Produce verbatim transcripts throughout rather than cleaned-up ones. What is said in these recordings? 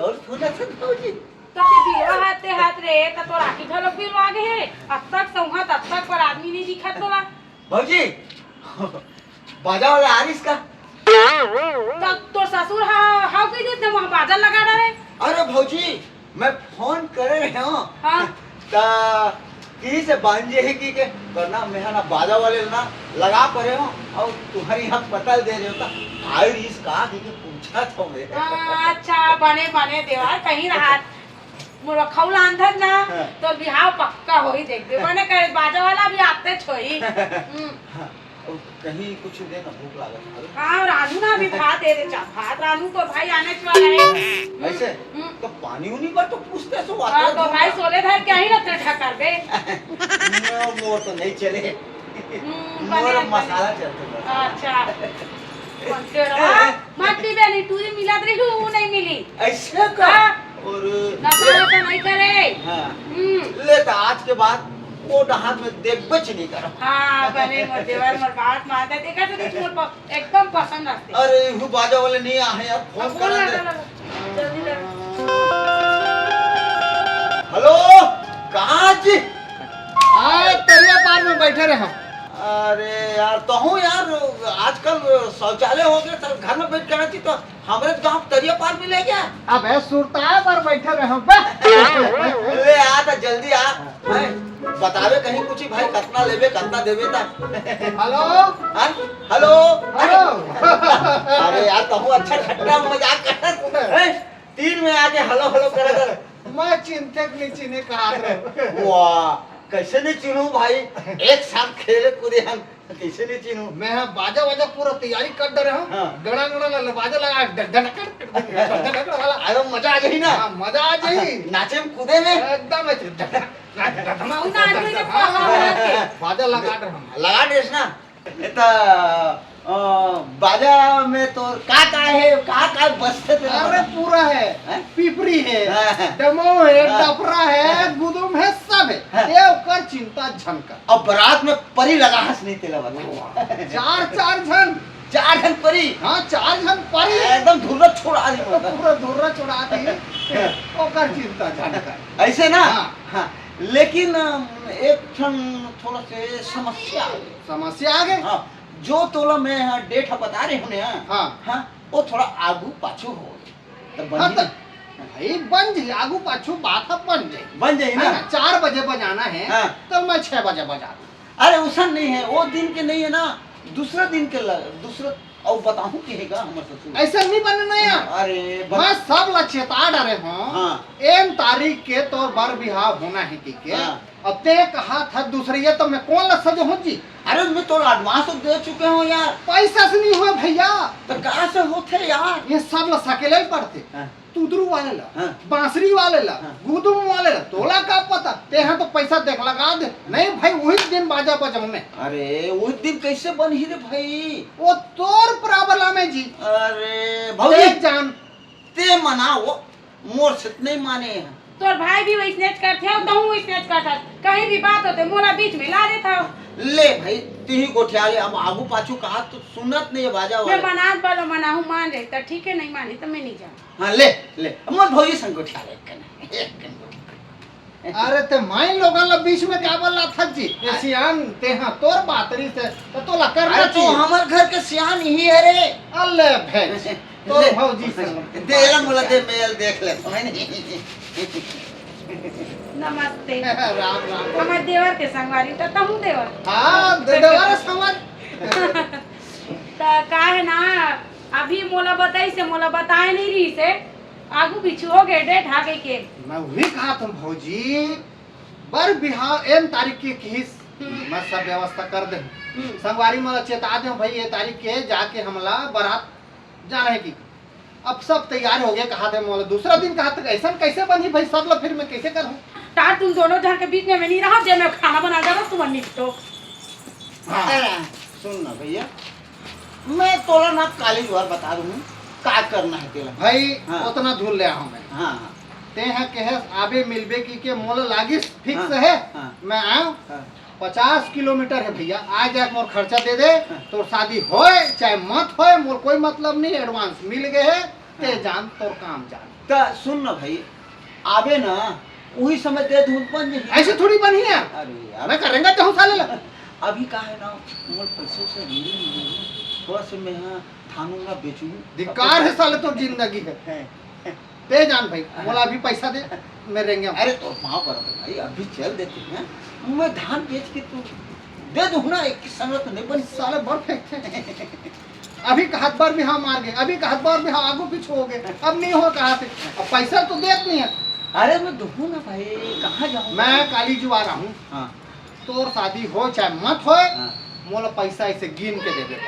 अउ सुनत हस भौजी? त ते बिरवा हाथ ते हाथ रे, त तोर आँखी घलोक बिरवा गे हे। अब तक सौंहत, अब तक पर आदमी नइ दिखत तोला। भौजी, बाजा वाला आ रिस का? त तोर ससुर ह, हव कहि देस ना, वहाँ बाजा लगा डारे। अरे भौजी, मैं फोन करे रहेंव। हाँ। त किहिस हे बन जाही कहिके, त ना, मैं ह ना बाजा वाले ल ना लगा परेंव, अउ तुम्हर इहाँ पता ल दे रहेंव, त आय रिस का कहिके पूछत हँव मैं। हाँ, अच्छा, बने, बने देवर, कहीं रहा। मोर खउला अंधर ना, हाँ। तोर बिहाव पक्का होही, देखबे। बने करे, बाजा वाला भी आतेच होही। हम्म। हाँ, अउ कहीं कुछ दे ना, भूख लागत हे। हाँ, रानहूँ ना अभी भात दे दे, चा, भात रानहूँ, तोर भाई आनेच वाला हे। अइसे? हम्म। त पानी उनी बर तो पूछते सो, हाँ, तोर भाई सोले धर के आही ना, ते ढकर दे। मोर, मोर तो नइ चले। हम्म, मोर बने, मसाला बने। चलथे बस। अच्छा। मत पीबे नहीं, टूरी मिलत रही, वो नहीं मिली। अइसे का? हाँ। अउ नशा वशा नहीं करे। हाँ। हम्म। ले त आज के बाद वो डहार में देखबेच नहीं करँव। हाँ, बने मोर देवर, मोर बात मानत हे, देखा तो देख, मोर प-, एकदम पसंद आथे। अरे, इहू बाजा वाले नहीं आहे यार, फोन अब बोल करा ना, दे। बोल ना, जल्दी ले। हेलो, कहाँ जी? हाँ, तरिया पार में बइठे रहेंव। अरे यार, तहूँ यार, आजकल शौचालय हो गे, त घर में बइठ के रहती त हमरे गाँव तरिया पार मिले क्या? अबे सुरताए बर बइठे रहेंव बे। ले आ त जल्दी आ। हैं? बताबे कहीं कुछ भाई, कतना लेबे, कतना देबे त। हेलो? हाँ? हेलो? हेलो? अरे यार, तहूँ अच्छा ठट्टा मजाक करत हैं? तीन में आके हेलो हेलो करत। मैं चिन्हतेंव कि नइ चिन्हे कहात रहेंव। वाह, कइसे नइ चिन्हूँ भाई? एक साथ खेले कूदे हन, कइसे नइ चिन्हूँ? मैं ह बाजा वाजा पूरा तैयारी कर डरे हँव। हाँ। गड़ा गड़ा ला, ला बाजा लगा, duck, duck, duck, duck, duck, duck वाला। अरे मजा आ जाही ना? हाँ, मजा आ जाही। नाचे में कूदे में? एकदम ऐसे duck, duck, duck, duck, duck, तू नाच में जब पाला बना के। बाजा लगा डरे हँव। लगा देस ना? ए त, अ, बाजा में तोर का का हे, का का बजथे तेला अरे बता। पूरा हे, हैं? पिपरी हे, हाँ। डमऊ हे, हाँ। डफरा हे, हाँ। गुदुम हे, सब हे। हाँ। ये ओकर चिंता झन कर। अब बारात में परी लगा हस नहीं तेला बता। चार, चार झन। चार झन परी? हाँ, चार झन परी। एकदम धुर्रा छोड़ा दी मतलब। पूरा धुर्रा छोड़ा दी। ओकर चिंता झन कर। अइसे ना? हाँ। हाँ। लेकिन, अम, एक ठन थोड़ा से समस्या हे। समस्या आ गे? हाँ। जो तोला मैं ह डेट ह बता रहे हँव ना, हाँ। हाँ, वो थोड़ा आगू पाछू हो गे। त बन हाँ, ही त नहीं। भाई बन जाही, आगू पाछू बात ह बन जाही। बन जाही ना? हाँ, चार बजे बजाना हे, हाँ। त मैं छह बजे बजा दूँ। अरे, उसन नहीं हे, वो दिन के नहीं हे ना, दूसरा दिन के ल-, दूसरा, अउ बताहूँ कहेगा हमर ससुर। अइसे नहीं बने ना यार। अरे, बन- मैं सब ला चेता डरे हँव। हाँ। एन तारीख के तोर बर बिहाव होना हे कहिके। हाँ। अब ते कहाथस दूसरइया, त मैं कोन ला सजहूँ जी? अरे, मैं तोला advance तो दे चुके हँव यार। पइसा से नहीं होय भइया। त का से होथे यार? ये सब ला सकेले ल पड़थे। हाँ। तुदरू वाले ला, हाँ। बाँसरी वाले ला, हाँ। गुदुम वाले ला, तोला का पता? तेहा तो पइसा देख लगा दे। नहीं भाई, उही दिन बाजा बजाहूँ मैं। अरे, उही दिन कइसे बनही रे भाई? वो तोर problem हे जी। अरे, भौजी। ते जान। ते मना वो, मोर से त नहीं माने हे। तोर भाई भी वइसनेच करथे, अउ तहूँ वइसनेच करथस। कहीं भी बात होथे, मोला बीच में ला देथव। ले भाई, तिही गोठिया ले, अब आगू पाछू कहा तो सुनत नहीं हे बाजा मैं वाले। मनात बालो मनाहूँ, मान जाही त ठीक हे, नहीं मानही त मैं नहीं जाँव। हाँ, ले, ले, अब मोर भौजी संग गोठिया ले, एक कन, एक कन। अरे, ते माई लोगन ला बीच में काबर लाथस जी? ये अरे। सियान, तेहा तोर बात रहिसे, त तोला करना अरे, तो चाहिए। हमर घर के सियान इही हे रे। अल्ले भैंस। तोर ले, भौजी संग। दे, एला मोला दे, मैं एला देख लेथँव, है नहीं? नमस्ते। राम, राम। हमर देवर के संगवारी, त तहूँ देवर। हाँ, दे, देवर संगवारी। त का हे ना, अभी मोला बताइसे, मोला बताए नहीं रहिसे, आगू पीछू हो गे, डेट हा कहिके। मैं उही कहत हँव भौजी, बर बिहाव एन तारीख के किहिस, हम्म। मैं सब व्यवस्था कर देहूँ। हम्म। संगवारी मन ला चेता देहूँ, भाई, ये तारीख के जाके हमला बारात जाना हे कि अब सब तैयार हो गे, कहाथे मोला दूसरा दिन, कहाथे अइसन कइसे बनही भाई, सब ला फिर मैं कइसे करहूँ? तार तुम दोनों झन के बीच में मैं नहीं रहँव, जे मैं खाना बना जावँव, तुम निपटो। हाँ। अरे, सुन ना भैया, मैं तोला ना काली जुआर बता दूँ, का करना हे तेला। भाई, हाँ। ओतना धुर ले आहँव मैं। हाँ, हाँ। तेहा कहेस आबे मिलबे कहिके मोला लागिस fix हाँ, हे, हाँ। मैं आँव। हाँ। पचास किलोमीटर हे भैया, आए जाए के मोर खर्चा दे दे, हाँ। तोर शादी होय चाहे मत होय, मोर कोई मतलब नहीं, advance मिल गे हे, ते जान, तोर काम जान। त सुन ना भाई, आबे ना, उही समय दे दूँ, बन जाही। ऐसे थोड़ी बनही यार। अरे यार। मैं करेंगा चाहूँ साले ला। अभी का है ना, मोर पैसे से मिले नहीं है। थोड़ा से मैं, हाँ, धान उन ला बेचूँ। धिक्कार है साले, तो जिंदगी है। हैं। दे जान भाई, हाँ। मोला अभी पैसा दे, मैं रेंगे हूँ। अरे तो माँ पर भाई, अभी चल देते हैं, मैं धान बेच के तू दे दूँ ना, एक संगत नहीं बन। साले बर फेंकथे। अभी कहत बार भी हाँ मार गए, अभी कहत बार भी हाँ आगू पीछू हो गए, अब नहीं हो कहा थे, अब पैसा तो देत नहीं है। अरे मैं दूँ ना भाई, कहाँ जाऊँ? मैं काली जुआर आहूँ। हाँ। तोर शादी हो चाहे मत होए, हाँ। मोला पैसा ऐसे गिन के दे दे।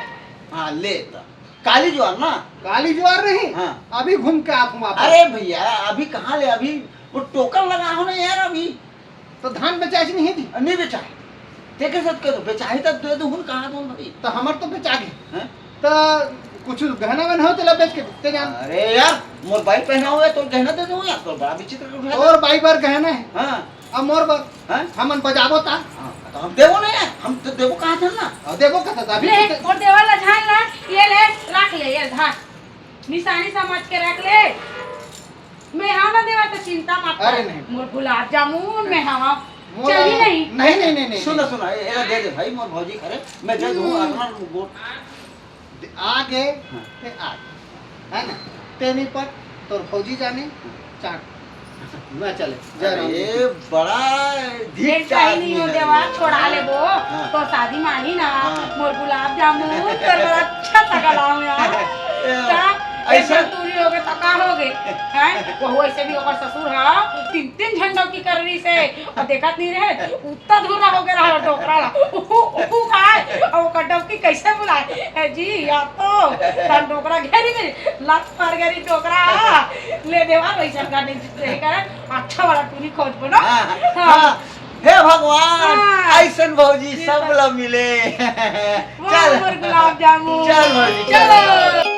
हाँ, ले तो। काली जुआर ना? काली जुआर नहीं, हाँ। अभी घूम के आत हूँ वापस। अरे भैया, अभी कहाँ ले, अभी वो टोकन लगा हो ना यार, अभी। तो धान बेचाइस नहीं है जी? नहीं बेचाए। तेके साथ कह दो, बेचाही तब दे दो, हुन कहा दो भाई। तो हमर तो बेचा गए। हैं? तो कुछ गहना वहना हो तेला बेच के दे जान। अरे यार, मोर बाई पहना हुआ है, तो गहना दे दो यार, तो बड़ा विचित्र उठा और बाई बर गहना है। हाँ। अब मोर बर हैं? हमन बजाबो ता। हाँ, तो हम देबो नहीं है, हम तो देबो कहा थे ना। और देबो कहा था, अभी ले, तो और देवा ला झान ला, ये ले, रख ले, ये धान। निशानी समझ के रख ले। मैं हाँ ना देवा तो चिंता मत कर। अरे नहीं। मोर गुलाब जामुन, मैं हवा। मोर चली नहीं। नहीं, नहीं, नहीं, नहीं, सुन, नहीं। सुन, ए-, एला दे दे भाई, मोर भौजी खरे, मैं दे दूँ, हम्म। अपना गोट। दे-, आ गए, हाँ। ते आ गए, है ना? ते नहीं पर, तोर भौजी जाने, चाट। मैं चले, जय राम जी। अरे, बड़ा ढीठ ये सही आदमी नहीं हो है देवा, ये। छोड़ा हाँ, लेबो। हाँ। तो शादी मानी ना, हाँ। मोर गुलाब जामुन, तोर बड़ा अच्छा सा गलाव यार। ए, का? ऐसा एक बार दूरी हो गए तो का हो गए? हैं? वहू ऐसे भी ओकर ससुर हा, तीन, तीन झंडों की कर रही से, और देखत नहीं रहे, उत्ता धुर्रा हो गया रहा डोकरा ला। उहू, उहू खाए, और ओकर डौकी कैसे बुलाए? ए जी, या तो, तन डोकरा घेरी गई, लत मार गई डोकरा। ले देवा, वैसा का नहीं देकर, अच्छा वाला टूरी खोज बनो। हाँ, हाँ। हाँ। हे भगवान, हाँ। ऐसन भौजी ये सब तो ला मिले। वो चल। मोर गुलाब जामुन। चल भौजी, चल। चलो।